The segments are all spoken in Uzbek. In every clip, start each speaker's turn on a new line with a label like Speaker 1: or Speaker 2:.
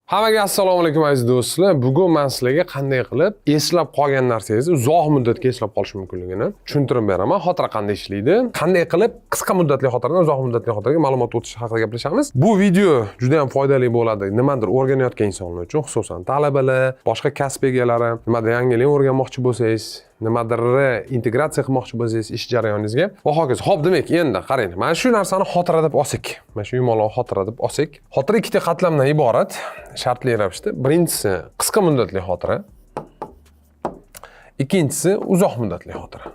Speaker 1: Hammaga assalomu alaykum, aziz do'stlar. Bugun men sizlarga qanday qilib eslab qolgan narsangizni uzoq muddatga eslab qolish mumkinligini tushuntirib beraman. Xotira qanday ishlaydi, qanday qilib qisqa muddatli xotiradan uzoq muddatli xotiraga ma'lumot o'tishi haqida gaplashamiz. Bu video juda ham foydali bo'ladi nimadir o'rganayotgan insonlar uchun, xususan talabalar, boshqa kasb egalari, nimadir yangilik o'rganmoqchi bo'lsangiz, nimadirni integratsiya qilmoqchi bo'lsangiz ish jarayoningizga va hokazo. Xo'p, demak, endi qarang, mana shu narsani xotira deb olsak, mana shu yumaloq xotira deb olsak, xotira ikkita qatlamdan iborat shartli ravishda. Birinchisi qisqa muddatli xotira, ikkinchisi uzoq muddatli xotira.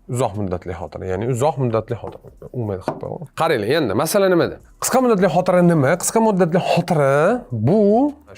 Speaker 1: Uzoq muddatli xotira, ya'ni uzoq muddatli xotira. Umid qilib qo'yaman. Qaranglar, endi masala nimada? Qisqa muddatli xotira nima? Qisqa muddatli xotira bu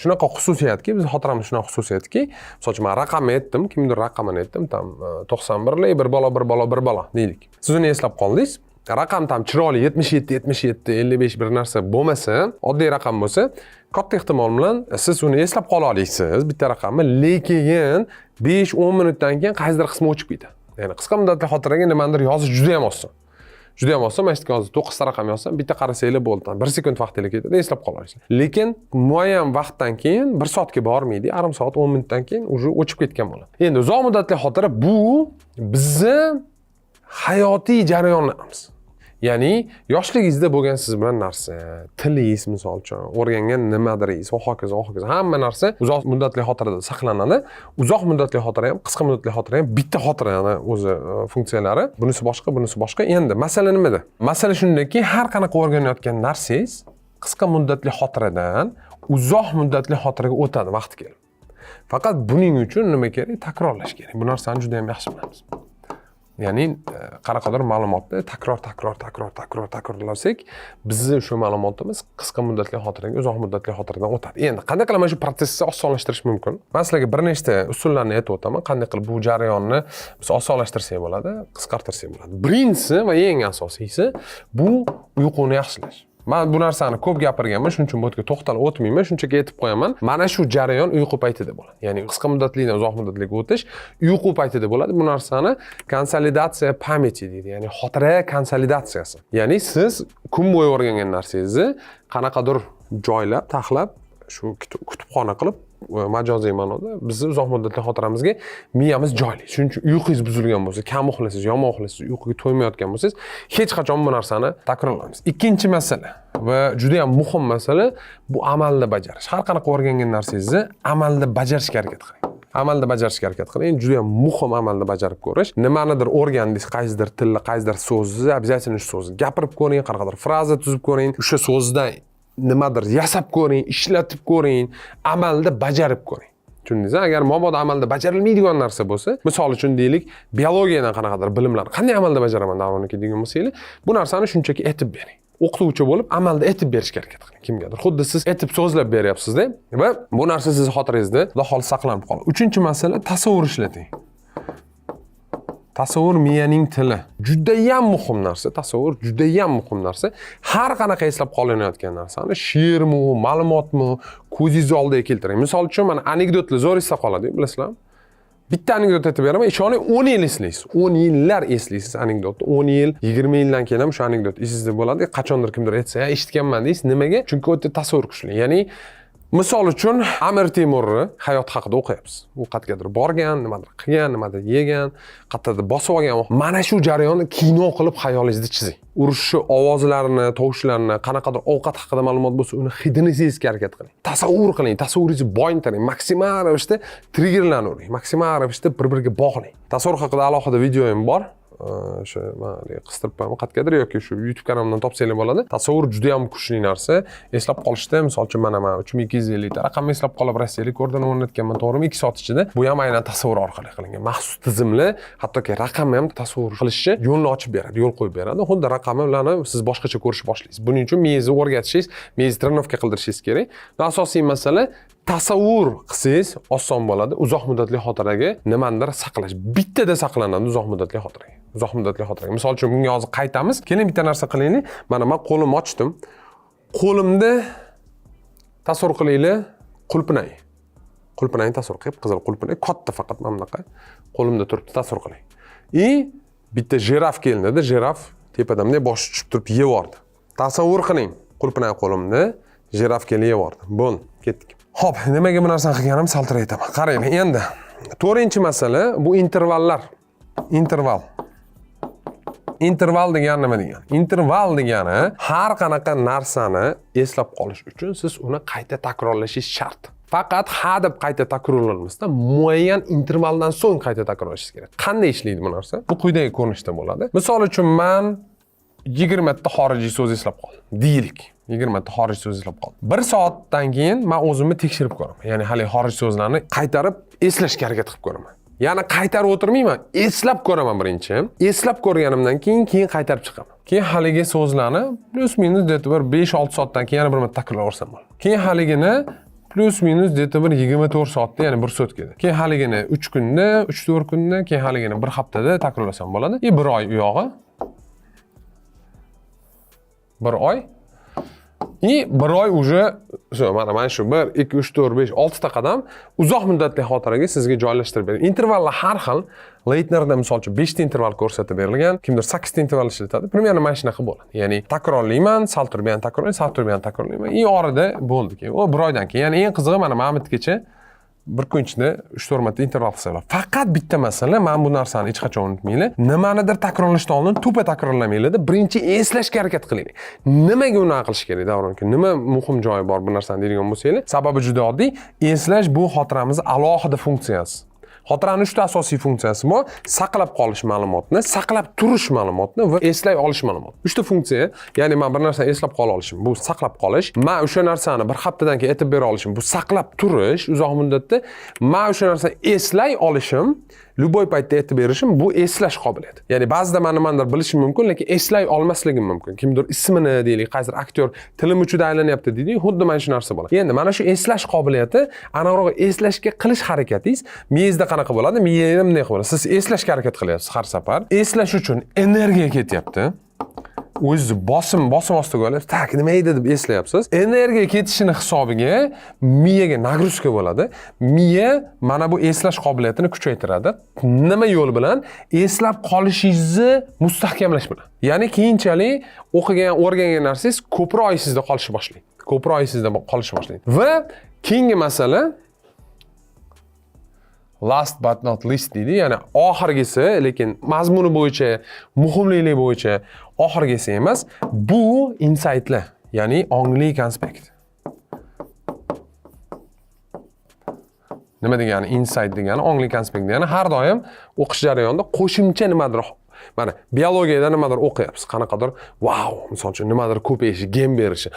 Speaker 1: shunaqa xususiyatki, biz xotiramiz shunaqa xususiyatki, misol uchun, man raqamni aytdim, kimdir raqamini aytdim, там 91 bir balo bir balo bir balo deylik. Siz uni eslab qoldingiz. Raqam там chiroyli 77 77 55 bir narsa bo'lmasa, oddiy raqam bo'lsa, katta ehtimol bilan siz uni eslab qola olasiz bitta raqamni, lekin 5-10 minutdan keyin qaysidir qismi o'chib ketadi. Ya'ni qisqa muddatli xotiraga nimanidir yozish juda ham oson. Juda ham oson. Mana shu yerga hozir to'qqizta raqam yozsam, bitta qarasanglar bo'ldi. Bir sekund vaqtingiz ketadi, eslab qola olasizlar. Lekin muayyan vaqtdan keyin, bir soatga bormaydi, yarim soat, 10 minutdan keyin уже o'chib ketgan bo'ladi. Endi uzoq muddatli xotira bu bizni hayotiy jarayonlarimiz. Ya'ni yoshligingizda bo'lgan siz bilan narsa, tilingiz, misol uchun, o'rgangan nimadiringiz va hokazo, va hokazo. Hamma narsa uzoq muddatli xotirada saqlanadi. Uzoq muddatli xotira ham, qisqa muddatli xotira ham bitta xotirani o'zi funksiyalari. Bunisi boshqa, bunisi boshqa. Endi masala nimada? Masala shundaki, har qanaqa o'rganayotgan narsangiz qisqa muddatli xotiradan uzoq muddatli xotiraga o'tadi vaqti kelib. Faqat buning uchun nima kerak? Takrorlash kerak. Bu narsani juda ham yaxshi bilamiz. Ya'ni qanaqadir ma'lumotni takror, takror, takror, takror takrorlasak, bizni o'sha ma'lumotimiz qisqa muddatli xotiraga uzoq muddatli xotiradan o'tadi. Endi qanday qilib mana shu protsessni osonlashtirish mumkin? Man sizlarga bir nechta usullarni aytib o'taman, qanday qilib bu jarayonni biz osonlashtirsak bo'ladi, qisqartirsak bo'ladi. Birinchisi va eng asosiysi bu uyquni yaxshilash. Man bu narsani ko'p gapirganman, shuning uchun bu yerga to'xtalib o'tmayman, shunchaki aytib qo'yaman. Mana shu jarayon uyqu paytida bo'ladi, ya'ni qisqa muddatlidan uzoq muddatliga o'tish uyqu paytida bo'ladi. Bu narsani konsolidatsiya памяти deydi, ya'ni xotira konsolidatsiyasi. Ya'ni siz kun bo'yi o'rgangan narsangizni qanaqadir joylab, taxlab, shu kutubxona qilib, majoziy ma'noda bizni uzoq muddatli xotiramizga miyamiz joylaydi. Shuning uchun uyqungiz buzilgan bo'lsa, kam uxlasangiz, yomon uxlasangiz, uyquga to'ymayotgan bo'lsangiz, hech qachon bu narsani takrorlamaysiz. Ikkinchi masala va juda yam muhim masala bu amalda bajarish. Har qanaqa o'rgangan narsangizni amalda bajarishga harakat qiling, amalda bajarishga harakat qiling. Juda yam muhim amalda bajarib ko'rish. Nimanidir o'rgandingiz, qaysidir tilni, qaysidir so'zni, обязательно shu so'zni gapirib ko'ring, qanaqadir fraza tuzib ko'ring, o'sha so'zdan nimadir yasab ko'ring, ishlatib ko'ring, amalda bajarib ko'ring. Tushundingiz? Agar mabodo amalda bajarilmaydigan narsa bo'lsa, misol uchun, deylik, biologiyadan qanaqadir bilimlar qanday amalda bajaraman, Davron aka, degan bo'lsanglar, bu narsani shunchaki aytib bering. O'qituvchi bo'lib amalda aytib berishga harakat qiling kimgadir. Xuddi siz aytib, so'zlab beryapsizda va bu narsa sizni xotirangizda, xudo xohlasa, saqlanib qoladi. Uchinchi masala: tasavvur ishlating. Tasavvur miyaning tili. Judayam muhim narsa. Tasavvur judayam muhim narsa. Har qanaqa eslab qolinayotgan narsani, she'rmi, ma'lumotmi, ko'zingizni oldiga keltiring. Misol uchun, mana anekdotlar zo'r esda qoladi, bilasizlarmi? Bitta anekdot aytib beraman, ishoning, 10 yil eslaysiz. 10 yillar eslaysiz anekdotni. 10 yil, 20 yildan keyin ham shu anekdot esingizda bo'ladi. Qachondir kimdir aytsa, "Ya, eshitganman", deysiz. Nimaga? Chunki u yerda tasavvur kuchli. Ya'ni misol uchun, Amir Temurni hayoti haqida o'qiyapsiz. U qayergadir borgan, nimadir qilgan, nimadir yegan, qayerdadir bosib olgan. Mana shu jarayonni kino qilib xayolingizda chizing. Urushni ovozlarini, tovushlarini, qanaqadir ovqat haqida ma'lumot bo'lsa, uni hidini sezishga harakat qiling. Tasavvur qiling, tasavvuringizni boyitiring, maksimal ravishda triggerlarni uring, maksimal ravishda bir biriga bog'lang. Tasavvur haqida alohida videoyim bor. O'sha man haligi qistirib qo'yaman qayergadir yoki shu YouTube kanalimdan topsanglar bo'ladi. Tasavvur juda ham kuchli narsa. Eslab qolishda, misol uchun, mana man 3250 ta raqamni eslab qolib, Rossiya rekordini o'rnatganman, to'g'rimi? 2 soat ichida. Bu ham aynan tasavvur orqali qilingan. Maxsus tizimli, hattoki raqamni ham tasavvur qilishni yo'lni ochib beradi, yo'l qo'yib beradi. Xuddi raqamlarni siz boshqacha ko'rishni boshlaysiz. Buning uchun miyangizni o'rgatishingiz, miyangizni тренировка qildirishingiz kerak. Va asosiy masala, tasavvur qilsangiz oson bo'ladi uzoq muddatli xotiraga nimanidir saqlash. Bittada saqlanadi uzoq muddatli xotiraga. Uzoq muddatli xotiraga. Misol uchun, bunga hozir qaytamiz. Keling, bitta narsa qilaylik. Mana man qo'limni ochdim. Qo'limda, tasavvur qilinglar, qulpinay. Qulpinayni tasavvur qilib, qizil qulpinay, katta, faqat mana bunaqa qo'limda turibdi, tasavvur qiling. И bitta jiraf keldida, jiraf tepadan bunday boshi tushib turib yeyordi. Tasavvur qiling, qulpinay qo'limda, Жираф kelib yeyordi. Bo'ldi, ketdik. Xo'p, nimaga bu narsani qilganim sal turib aytaman. Qaranglar, endi to'rtinchi masala bu intervallar. Interval. Interval degani nima degani? Interval degani har qanaqa narsani eslab qolish uchun siz uni qayta takrorlashingiz shart. Faqat ha deb qayta takrorlanmasdan, muayyan intervaldan so'ng qayta takrorlashingiz kerak. Qanday ishlaydi bu narsa? Bu quyidagi ko'rinishda bo'ladi. Misol uchun, man 20 ta xorijiy so'z eslab qoldim. Deylik. 20 ta xorijiy so'z eslab qoldim. Bir soatdan keyin man o'zimni tekshirib ko'raman. Ya'ni haligi xorijiy so'zlarni qaytarib eslashga harakat qilib ko'raman. Ya'ni qaytarib o'tirmayman, eslab ko'raman birinchi. Eslab ko'rganimdan keyin qaytarib chiqaman. Keyin haligi so'zlarni плюс-минус где-то bir 5-6 soatdan keyin yana bir marta takrorlasam bo'ladi. Keyin haligini плюс-минус где-то bir 24 soatda, ya'ni bir sutkada. Keyin haligini 3 kunda, 3-4 kunda, keyin haligini bir haftada takrorlasam bo'ladi. И bir oy u yog'i. Bir oy. И bir oy уже всё, mana shu 1, 2, 3, 4, 5, 6 ta qadam uzoq muddatli xotiraga sizga joylashtirib beradi. Intervallar har xil. Leitnerda, misol uchun, 5 ta interval ko'rsatib berilgan, kimdir 8 ta interval ishlatadi. Примерно mana shunaqa bo'ladi. Ya'ni takrorlayman, sal turib yana takrorlayman, sal turib yana takrorlayman. И orada bo'ldi keyin. U bir oydan keyin. Ya'ni eng qizig'i, mana bu yergacha bir kun ichida 3-4 marta interval qilsa bo'ladi. Faqat bitta masala, mana bu narsani hech qachon unutmanglar. Nimanidir takrorlashdan oldin тупо takrorlamanglar-da, birinchi eslashga harakat qilinglar. Nimaga unaqa qilish kerak, Davron aka? Nima muhim joyi bor bu narsani deydigan bo'lsanglar, sababi juda oddiy. Eslash bu xotiramizni alohida funksiyasi. Xotirani uchta asosiy funksiyasi bor: saqlab qolish ma'lumotni, saqlab turish ma'lumotni va eslay olish ma'lumot. Uchta funksiya, ya'ni man bir narsani eslab qola olishim, bu saqlab qolish. Man o'sha narsani bir haftadan keyin aytib bera olishim, bu saqlab turish uzoq muddatda. Man o'sha narsani eslay olishim, любой paytda aytib berishim, bu eslash qobiliyati. Ya'ni ba'zida man nimanidir bilishim mumkin, lekin eslay olmasligim mumkin. Kimdir ismini deylik, qaysidir aktyor tilim uchida aylanyapti deydi, xuddi mana shu narsa bo'ladi. Endi mana shu eslash qobiliyati, aniqrog'i eslashga qilish harakatingiz miyangizda qanaqa bo'ladi? Miyangizda bunday bo'ladi. Siz eslashga harakat qilyapsiz har safar. Eslash uchun energiya ketyapti. O'zingizni bosim ostiga olib, так, nima edi deb eslayapsiz. Energiya ketishini hisobiga miyaga нагрузка bo'ladi. Miya mana bu eslash qobiliyatini kuchaytiradi. Nima yo'l bilan? Eslab qolishingizni mustahkamlash bilan. Ya'ni keyinchalik o'qigan, o'rgangan narsangiz ko'proq esingizda qolishni boshlaydi. Ko'proq esingizda qolishni boshlaydi. Va keyingi masala, last but not least deydi, ya'ni oxirgisi, lekin mazmuni bo'yicha, muhimligi bo'yicha oxirgisi emas, bu insightlar, ya'ni ongli konspekt. Nima degani insight degani, ongli konspekt degani? Har doim o'qish jarayonida qo'shimcha nimadir, mana biologiyada nimadir o'qiyapsiz, qanaqadir vau, misol uchun, nimadir ko'payishi, gen berishi,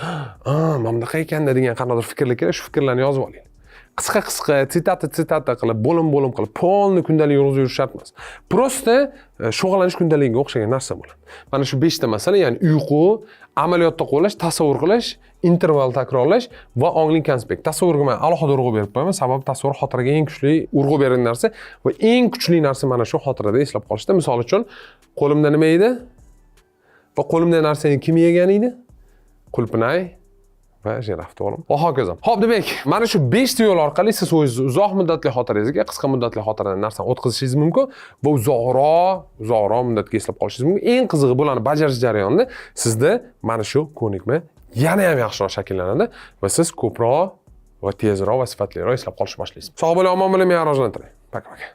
Speaker 1: mana bunaqa ekanda degan qanaqadir fikrlar keladi, shu fikrlarni yozib oling. Qisqa qisqa, цитата цитата qilib, bo'lim bo'lim qilib, полный kundalik yozib yurish shart emas. Просто shug'ullanish kundaligiga o'xshagan narsa bo'ladi. Mana shu beshta masala, ya'ni uyqu, amaliyotda qo'llash, tasavvur qilish, interval takrorlash va ongli konspekt. Tasavvurga man alohida urg'u berib qo'yaman, sababi tasavvur xotiraga eng kuchli urg'u beradigan narsa va eng kuchli narsa mana shu xotirada eslab qolishda. Misol uchun, qo'limda nima edi? Va qo'limda narsani kim yegan edi? Qulpinay va жираф, to'g'rimi? Va hokazo. Xo'p, demak, mana shu 5 ta yo'l orqali siz o'zingizni uzoq muddatli xotirangizga qisqa muddatli xotiradan narsani o'tkazishingiz mumkin va uzoqroq muddatga eslab qolishingiz mumkin. Eng qizig'i, bularni bajarish jarayonida sizda mana shu ko'nikma yana ham yaxshiroq shakllanadi va siz ko'proq va tezroq va sifatliroq eslab qolishni boshlaysiz. Sog' bo'ling, omon bo'ling, men rivojlantiring. Пока, пока.